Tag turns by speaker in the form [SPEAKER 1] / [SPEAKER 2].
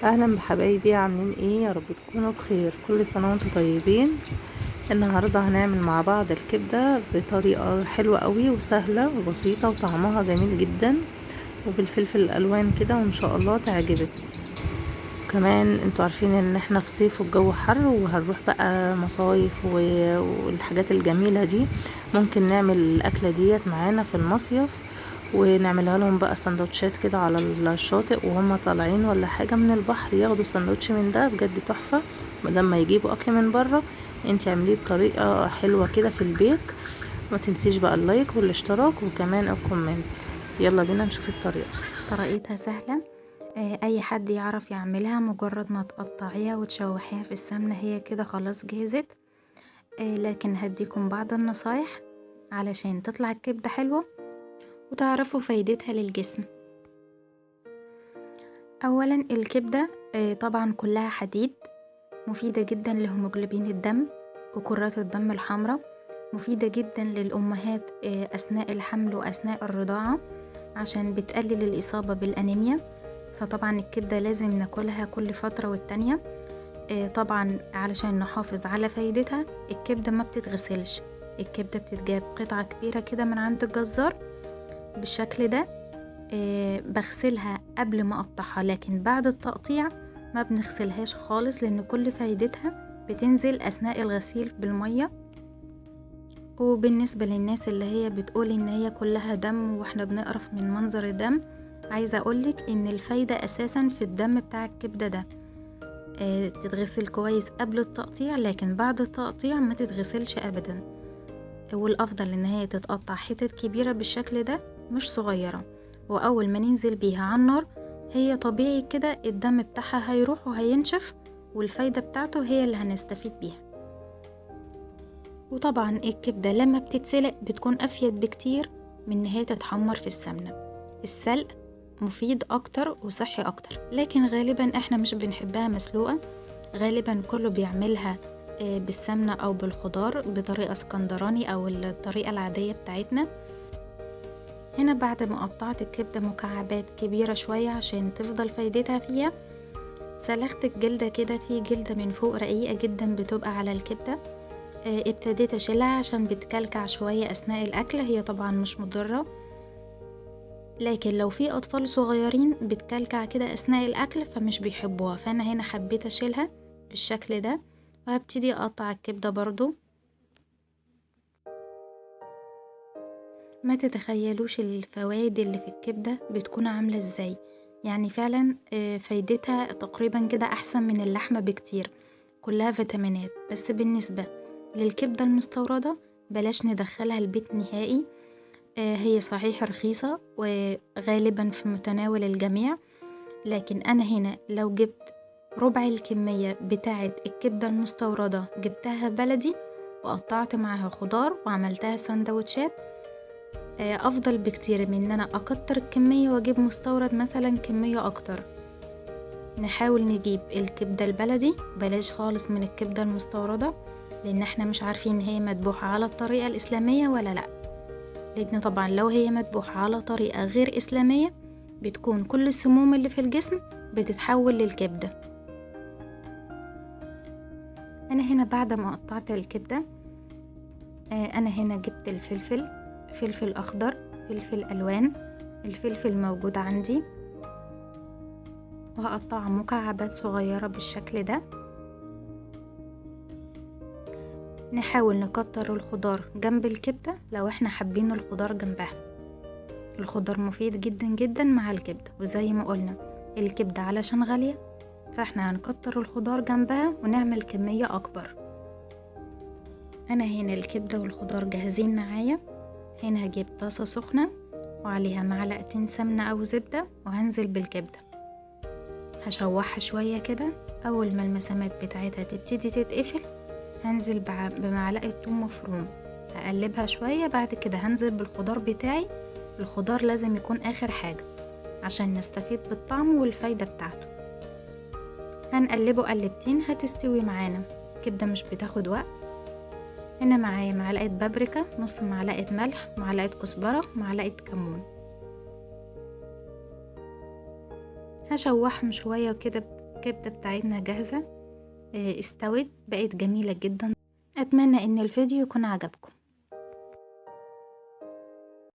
[SPEAKER 1] اهلا بحبايبي، عاملين ايه؟ يا رب تكونوا بخير. كل سنة وانتم طيبين. النهارده هنعمل مع بعض الكبده بطريقة حلوة قوي وسهلة وبسيطة وطعمها جميل جدا، وبالفلفل الالوان كده، وان شاء الله تعجبك. كمان انتوا عارفين ان احنا في صيف والجو حر، وهنروح بقى مصايف والحاجات الجميلة دي. ممكن نعمل الاكلة ديت معانا في المصيف ونعملها لهم بقى سندوتشات كده على الشاطئ وهم طالعين ولا حاجة من البحر، ياخدوا سندوتش من ده، بجد تحفة. بدل ما يجيبوا اكل من بره، انت اعمليه بطريقة حلوة كده في البيت. ما تنسيش بقى ال like والاشتراك وكمان ال comment. يلا بينا نشوف الطريقة.
[SPEAKER 2] طريقتها سهلة، اي حد يعرف يعملها. مجرد ما تقطعيها وتشوحيها في السمنة هي كده خلاص جهزت. لكن هديكم بعض النصايح علشان تطلع الكبدة حلوة وتعرفوا فايدتها للجسم. اولا الكبدة طبعا كلها حديد، مفيدة جدا لهيموجلوبين الدم وكرات الدم الحمراء، مفيدة جدا للأمهات أثناء الحمل وأثناء الرضاعة عشان بتقلل الإصابة بالأنيميا. فطبعا الكبدة لازم ناكلها كل فترة والتانية، طبعا علشان نحافظ على فايدتها. الكبدة ما بتتغسلش، الكبدة بتتجاب قطعة كبيرة كده من عند الجزار بالشكل ده، بغسلها قبل ما اقطعها، لكن بعد التقطيع ما بنغسلهاش خالص لان كل فايدتها بتنزل اثناء الغسيل بالمية. وبالنسبة للناس اللي هي بتقول ان هي كلها دم واحنا بنقرف من منظر الدم، عايزة اقولك ان الفايدة اساسا في الدم بتاع الكبدة ده. تتغسل كويس قبل التقطيع، لكن بعد التقطيع ما تتغسلش ابدا. والافضل ان هي تتقطع حتت كبيرة بالشكل ده مش صغيرة، واول ما ننزل بيها على النار هي طبيعي كده الدم بتاعها هيروح وهينشف، والفايدة بتاعته هي اللي هنستفيد بيها. وطبعا الكبدة لما بتتسلق بتكون افيد بكتير من ان هي تتحمر في السمنة. السلق مفيد اكتر وصحي اكتر، لكن غالبا احنا مش بنحبها مسلوقة، غالبا كله بيعملها بالسمنة او بالخضار بطريقة اسكندراني او الطريقة العادية بتاعتنا. هنا بعد ما قطعت الكبدة مكعبات كبيرة شوية عشان تفضل فايدتها فيها، سلخت الجلدة كده، في جلدة من فوق رقيقة جدا بتبقى على الكبدة، ابتديت اشيلها عشان بتكلكع شوية اثناء الاكل. هي طبعا مش مضرة، لكن لو في اطفال صغيرين بتكلكع كده اثناء الاكل فمش بيحبوها، فانا هنا حبيت اشيلها بالشكل ده. وهبتدي اقطع الكبدة برضو. ما تتخيلوش الفوائد اللي في الكبدة بتكون عاملة ازاي، يعني فعلا فايدتها تقريبا كده احسن من اللحمة بكتير، كلها فيتامينات. بس بالنسبة للكبدة المستوردة بلاش ندخلها البيت نهائي، هي صحيح رخيصة وغالبا في متناول الجميع، لكن انا هنا لو جبت ربع الكمية بتاعة الكبدة المستوردة جبتها بلدي وقطعت معاها خضار وعملتها سندوتشات، افضل بكتير من ان انا اكتر الكمية واجيب مستورد مثلا كمية اكتر. نحاول نجيب الكبدة البلدي، بلاش خالص من الكبدة المستوردة، لان احنا مش عارفين هي مذبوحة على الطريقة الاسلامية ولا لا، لان طبعا لو هي مذبوحة على طريقة غير اسلامية بتكون كل السموم اللي في الجسم بتتحول للكبدة. انا هنا بعد ما قطعت الكبدة، انا هنا جبت الفلفل، فلفل اخضر، فلفل الوان، الفلفل موجود عندي، وهقطعه مكعبات صغيرة بالشكل ده. نحاول نكتر الخضار جنب الكبدة لو احنا حابين الخضار جنبها، الخضار مفيد جدا جدا مع الكبدة. وزي ما قلنا الكبدة علشان غالية فاحنا هنكتر الخضار جنبها ونعمل كمية اكبر. انا هنا الكبدة والخضار جاهزين معايا. هنا هجيب طاسة سخنة وعليها معلقتين سمنة او زبدة وهنزل بالكبدة، هشوحها شوية كده. اول ما المسامات بتاعتها تبتدي تتقفل هنزل بمعلقة ثوم مفروم، هقلبها شوية. بعد كده هنزل بالخضار بتاعي. الخضار لازم يكون اخر حاجة عشان نستفيد بالطعم والفايدة بتاعته. هنقلبه قلبتين هتستوي معانا، الكبدة مش بتاخد وقت. هنا معايا معلقة بابريكا، نص معلقة ملح، معلقة كزبرة، معلقة كمون. هشوحهم شوية كده الكبدة بتاعتنا جاهزة، استوت، بقت جميلة جدا. اتمنى ان الفيديو يكون عجبكم.